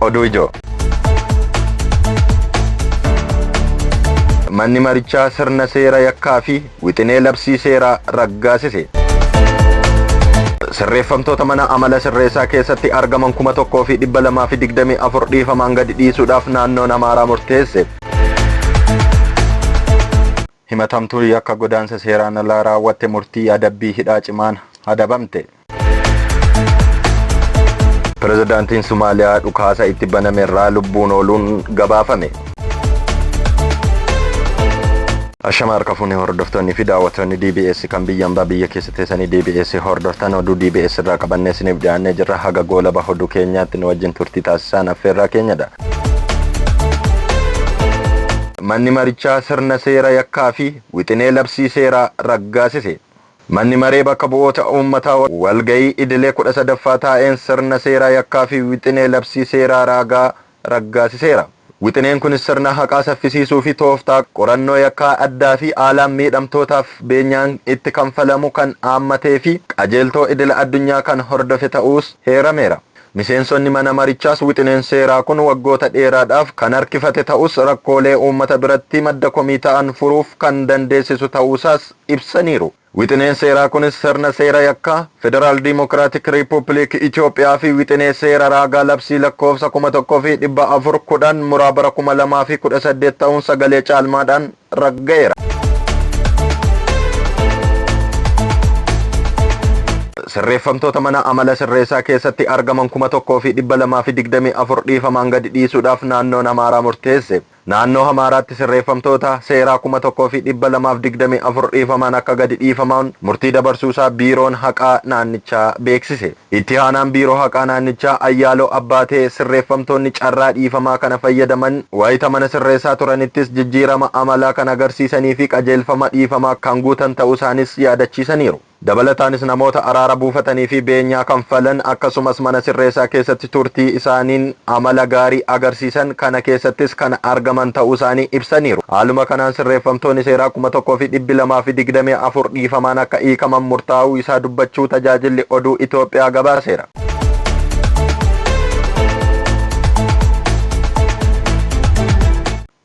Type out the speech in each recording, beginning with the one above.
Oduu ijoo. Manni marichaa sirna seera yakkaa fi wixinee labsii seeraa raggaasise. Sirreeffamtoota mana amala sirreessaa keessatti argaman 1224 dhiifamaan gadi dhiisuudhaaf naannoon Amaaraa murteesse. Himatamtuun yakka godaansa seeraan alaa raawwatte murtii adabbii hidhaa cimaan adabamte. Pirezidaantiin Somaaliyaa dhukaasa itti baname irraa lubbuun ooluun gabaafame. Ashama harka fuunee hordoftoonni fi daawwattoonni DBS kan biyya ambaa biyya keessa teessanii DBS hordoftan, oduu DBS irraa qabannee isiniif dhiyaannee jirra. Haga goolaba oduu keenyaatti nu wajjin turtii taasisaan affeerraa keenyadha. Manni marichaa sirna seera yakkaa fi wixinee labsii seeraa raggaasise. Manni maree bakka bu'oota uummataa walgahii idilee 13ffaa taa'een sirna seeraa yakkaa fi wixinee labsii seeraa raagaa raggaasiseera. Wixineen kunis sirna haqaa saffisiisuu fi tooftaa qorannoo yakkaa addaa fi haalaan miidhamtootaaf beenyaan itti kanfalamu kan haammatee fi qajeeltoo idila addunyaa kan hordofe ta'uus heerameera. Miseensonni mana marichaas wixineen seeraa kun waggoota dheeraadhaaf kan harkifate ta'us rakkoolee uummata biratti madda komii ta'an furuuf kan dandeessisu ta'uusaas ibsaniiru. Wixineen seeraa kunis sirna seera yakkaa Federaal Diimokiraatik Riippubiliik Itoophiyaa fi wixinee seera raagaa labsii lakkoofsa 1410 muraa bara 2018 ta'uun sagalee caalmaadhaan ragga'eera. Sirreeffamtoota mana amala sirreessaa keessatti argaman 1224 dhiifamaan gadi dhiisuudhaaf naannoon Amaaraa murteesse. Naannoo Amaaraatti sirreeffamtoota seeraa 1224 dhiifamaan akka gadi dhiifaman murtii dabarsuusaa Biiroon Haqaa naannichaa beeksise. Itti aanaan Biiroo Haqaa naannichaa Ayyaaloo Abbaatee sirreeffamtoonni carraa dhiifamaa kana fayyadaman wayita mana sirreessaa turanittis jijjiirama amalaa kan agarsiisanii fi qajeelfama dhiifamaa kan guutan ta'uusaanis yaadachiisaniiru. Dabalataanis namoota araara buufatanii fi beenyaa kanfalan akkasumas mana sirreessaa keessatti turtii isaaniin amala gaarii agarsiisan kana keessattis kan argaman ta'uusaanii ibsaniiru. Haaluma kanaan sirreeffamtoonni seeraa 1224 dhiifamaan akka hiikaman murtaa'uu isaa dubbachuu tajaajilli oduu Itoophiyaa gabaaseera.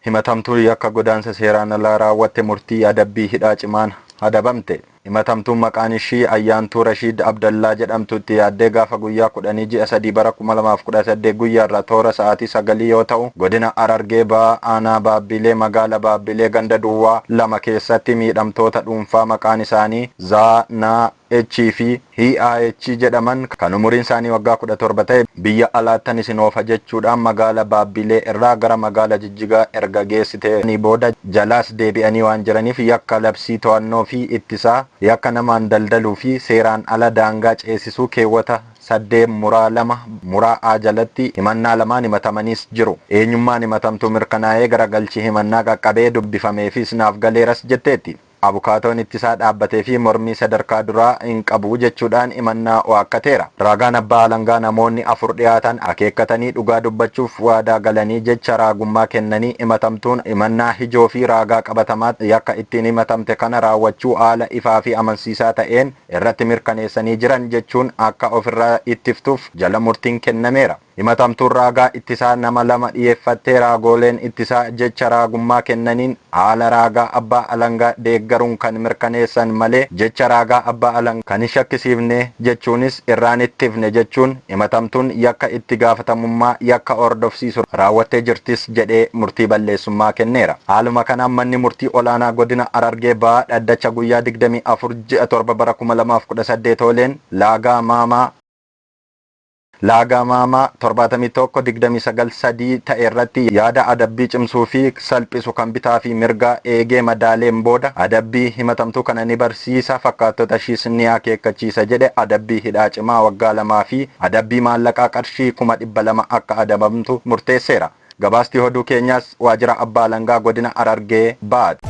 Himatamtuun yakka godaansa seeraan alaa raawwatte murtii adabbii hidhaa cimaan adabamte. Himatamtuun maqaan ishii Ayyaantuu Rashiid Abdallaa jedhamtu itti yaaddee gaafa guyyaa 10 ji'a 3 bara 2018 guyyaarraa toora sa'aatii sagalii yoo ta'u, godina Harargee Bahaa aanaa Baabbilee magaala Baabbilee ganda duwwaa 2 keessatti miidhamtoota dhuunfaa maqaan isaanii Zaa Naa H fi HIH jedhaman kan umuriin isaanii waggaa 17 ta'e biyya alaattan isin oofa jechuudhaan magaala Baabbilee irraa gara magaala Jijjigaa erga geessiteenii booda jalaas deebi'anii waan jiraniif yakka labsii to'annoo fi ittisaa yakka namaan daldaluu fi seeraan ala daangaa ceesisuu keewwata 8 muraa 2 muraa A jalatti himannaa lamaan himatamaniis jiru. Eenyummaan himatamtuu mirkanaa'ee garagalchi himannaa qaqqabee dubbifameefis naaf galeeras jetteetti. Abukaatoon ittisaa dhaabbatee fi mormii sadarkaa duraa hin qabu jechuudhaan himannaa waakkateera. Ragaan abbaa alangaa namoonni 4 dhiyaatan akeekkatanii dhugaa dubbachuuf waadaa galanii jecha raagummaa kennanii himatamtuun himannaa ijoo fi raagaa qabatamaa yakka ittiin himatamte kana raawwachuu haala ifaa fi amansiisaa ta'een irratti mirkaneessanii jiran jechuun akka ofirraa ittiftuuf jala murtiin kennameera. Himatamtuun raagaa ittisaa nama 2 dhiyeeffattee raagooleen ittisaa jecha raagummaa kennaniin haala raagaa abbaa alangaa deeggaruun kan mirkaneessan malee jecha raagaa abbaa alangaa kan hin shakkisiifne jechuunis irraa hin ittifne jechuun himatamtuun yakka itti gaafatamummaa yakka hordofsiisu raawwattee jirtis jedhee murtii balleessummaa kenneera. Haaluma kanaan Manni Murtii Ol'aanaa Godina Harargee Bahaa dhaddacha guyyaa 24 ji'a 7 bara 2018 ooleen Laagaa Maamaa, Laagaa Maamaa 71 29 3 ta'e irratti yaada adabbii cimsuu fi salphisu kan bitaa fi mirgaa eegee madaaleen booda adabbii himatamtuu kana ni barsiisa, fakkaattota ishiis ni akeekkachiisa jedhe adabbii hidhaa cimaa waggaa 2 fi adabbii maallaqaa qarshii 200,000 akka adabamtu murteesseera. Gabaasti oduu keenyaas Waajjira Abbaa Alangaa Godina Harargee Bahaati.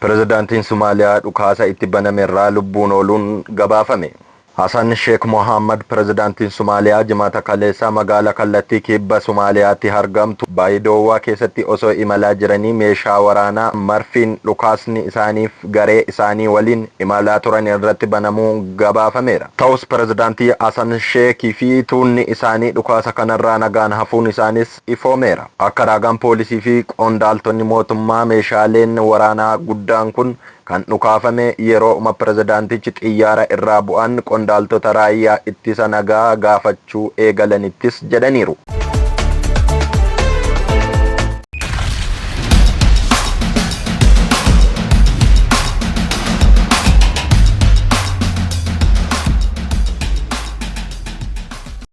Pirezidaantiin Somaaliyaa dhukaasa itti baname irraa lubbuun ooluun gabaafame. Hasan Sheek Mohammad, pirezidaantiin Somaaliyaa, Jimaata kaleessaa magaala kallattii kibba Somaaliyaatti argamtu Baayidoowwaa keessatti osoo imalaa jiranii meeshaa waraanaa marfiin dhukaasni isaaniif garee isaanii waliin imalaa turan irratti banamuu gabaafameera. Ta'us pirezidaantii Hasan Sheekii fi tuunni isaanii dhukaasa kanarraa nagaan hafuun isaanis ifoomeera. Akka raagaan poolisii fi qondaaltonni mootummaa, meeshaaleen waraanaa guddaan kun kan dhukaafame yerooma pirezidaantichi xiyyaara irraa bu'an qondaaltota raayyaa ittisa nagaa gaafachuu eegalanittis jedhaniiru.